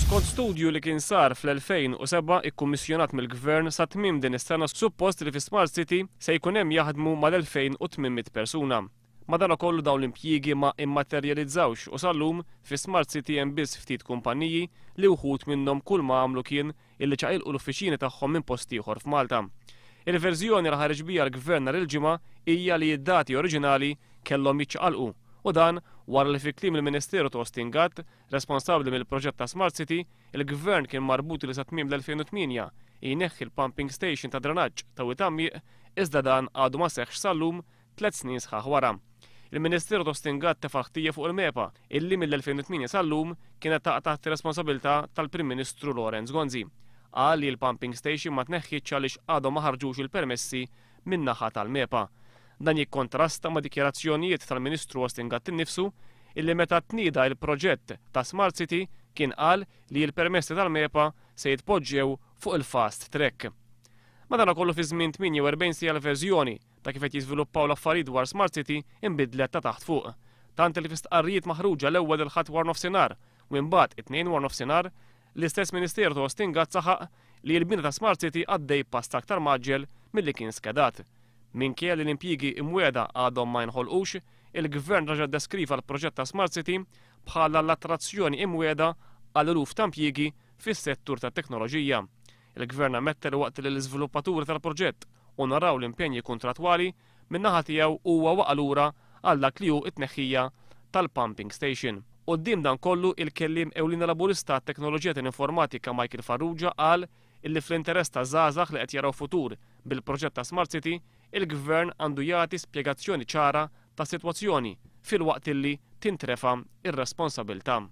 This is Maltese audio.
Skont studju li kien sar fl-2007 ikkummissjonat mill-Gvern sa tmiem din is-sena suppost li fi Smart City se jkun hemm jaħdmu mal-2,800 persuna. Madankollu dawn l-impjiegi ma immaterjalizzawx u sal-lum fi Smart City hemm biss ftit kumpaniji li wħud minnhom kull ma għamlu kien illi ċaqilqu l-uffiċini tagħhom minn post ieħor f'Malta. Il-verżjoni li ħareġ biha l-Gvern nhar il-Ġimgħa hija li d-dati oriġinali kellhom jiċċaqalqu u dan wara li fi kliem il-Ministeru ta' Austin Gatt, responsabbli mill-proġett ta' Smart City, il-Gvern kien marbut li sa tmiem l-2008 jneħħi l-pumping station ta' drenaġġ ta' Wied Għammieq iżda dan għadu ma seħħx sal-lum 3 snin sħaħ wara. Il-Ministeru Austin Gatt tefa' ħtija fuq il-MEPA illi mill-2008 sal-lum kienet taqa' taħt responsabilità tal-Prim Ministru Lawrence Gonzi. Qal li l-pumping station ma tneħħitx għaliex għadhom ma ħarġux il-permessi min-naħa tal-MEPA. Dan jikkontrasta ma' dikjarazzjonijiet tal-Ministru Austin Gatt innifsu illi meta tnieda il-proġett ta' Smart City kien qal li l-permessi tal-MEPA se jitpoġġew fuq il-fast track. Madanakollu fi żmien 48 siegħa l-verżjoni ta' kif qed jiżviluppaw l-affarijiet dwar Smart City inbidlet ta' taħt fuq. Tant li fi stqarrijiet maħruġa l-ewwel il-Ħadd wara nofsinhar u imbagħad it-Tnejn wara nofsinhar, l-istess Ministeru ta' Austin Gatt saħaq li l-bini ta' Smart City għaddej pass aktar mgħaġġel milli kien skedat. Minkejja li l-impjiegi imwiegħda għadhom ma jinħolqux, il-Gvern raġa' deskriva l-proġett ta' Smart City bħala l-attrazzjoni imwiegħda għal eluf ta' impjiegi fis-settur tat-teknoloġija. Il-Gvern ammetta li waqt li l-iżviluppaturi tal-proġett onoraw l-impenji kontratwali, min-naħa tiegħu huwa waqa' lura għal dak li hu t-tneħħija tal-pumping station. Quddiem dan kollu, il-kelliem ewlieni Laburista għat-teknoloġija tal-informatika Michael Farrugia qal illi fl-interess ta' żgħażagħ li qed jaraw futur bil-proġett ta' Smart City, il-Gvern għandu jagħti spjegazzjoni ċara tas-sitwazzjoni filwaqt illi tintrefa' ir-responsabilità.